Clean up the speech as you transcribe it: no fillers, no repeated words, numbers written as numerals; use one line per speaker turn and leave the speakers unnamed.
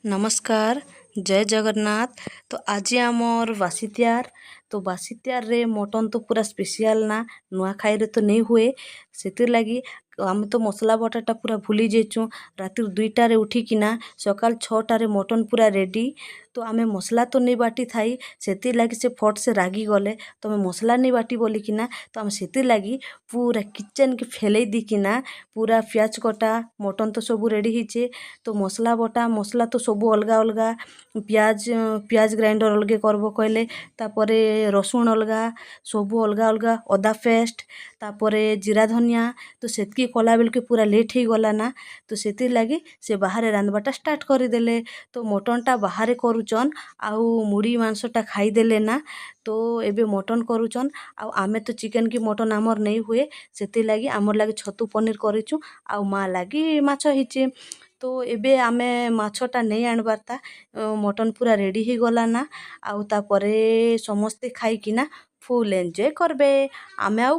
ନମସ୍କାର, ଜୟ ଜଗନ୍ନାଥ। ତ ଆଜି ଆମର୍ ବାସି ତିହାର୍। ତ ବାସି ତିହାର୍ରେ ମଟନ୍ ତ ପୁରା ସ୍ପେସିଆଲ୍ ନା, ନୂଆଖାଇରେ ତ ନେଇ ହୁଏ। ସେଥିର୍ଲାଗି ଆମେ ତ ମସଲା ବଟାଟା ପୁରା ଭୁଲି ଯାଇଛୁଁ। ରାତିର୍ 2ଟାରେ ଉଠିକିନା ସକାଳ 6ଟାରେ ମଟନ୍ ପୁରା ରେଡ଼ି। ତ ଆମେ ମସଲା ତ ନେଇ ବାଟି ଥାଇ, ସେଥିର୍ଲାଗି ସେ ଫଟ୍ ସେ ରାଗିଗଲେ, ତମେ ମସଲା ନେଇ ବାଟି ବୋଲିକିନା। ତ ଆମେ ସେଥିର୍ଲାଗି ପୁରା କିଚେନ୍କେ ଫେଲେଇ ଦେଇକିନା ପୁରା ପିଆଜ କଟା, ମଟନ୍ ତ ସବୁ ରେଡ଼ି ହେଇଛେ। ତ ମସଲା ବଟା, ମସଲା ତ ସବୁ ଅଲଗା ଅଲଗା, ପିଆଜ ଗ୍ରାଇଣ୍ଡର୍ ଅଲଗା କରବ କହିଲେ, ତାପରେ ରସୁଣ ଅଲଗା, ସବୁ ଅଲଗା ଅଲଗା, ଅଦା ପେଷ୍ଟ, ତାପରେ ଜିରା ଧନିଆ। ତ ସେତ୍କି କଲା ବେଲ୍କେ ପୁରା ଲେଟ୍ ହେଇଗଲା ନା। ତ ସେଥିର୍ଲାଗି ସେ ବାହାରେ ରାନ୍ଧବାଟା ଷ୍ଟାର୍ଟ କରିଦେଲେ। ତ ମଟନ୍ଟା ବାହାରେ କରୁଛନ୍ ଆଉ ମୁଢ଼ି ମାଂସଟା ଖାଇଦେଲେ ନା। ତ ଏବେ ମଟନ୍ କରୁଛନ୍ ଆଉ ଆମେ ତ ଚିକେନ୍ କି ମଟନ୍ ଆମର୍ ନେଇ ହୁଏ, ସେଥିର୍ଲାଗି ଆମର୍ ଲାଗି ଛତୁ ପନିର୍ କରିଛୁଁ ଆଉ ମା' ଲାଗି ମାଛ ହେଇଛେ। ତ ଏବେ ଆମେ ମାଛଟା ନେଇ ଆଣବାର୍ତା, ମଟନ୍ ପୁରା ରେଡ଼ି ହେଇଗଲା ନା। ଆଉ ତାପରେ ସମସ୍ତେ ଖାଇକିନା ଫୁଲ୍ ଏନ୍ଜୟ କରବେ। ଆମେ ଆଉ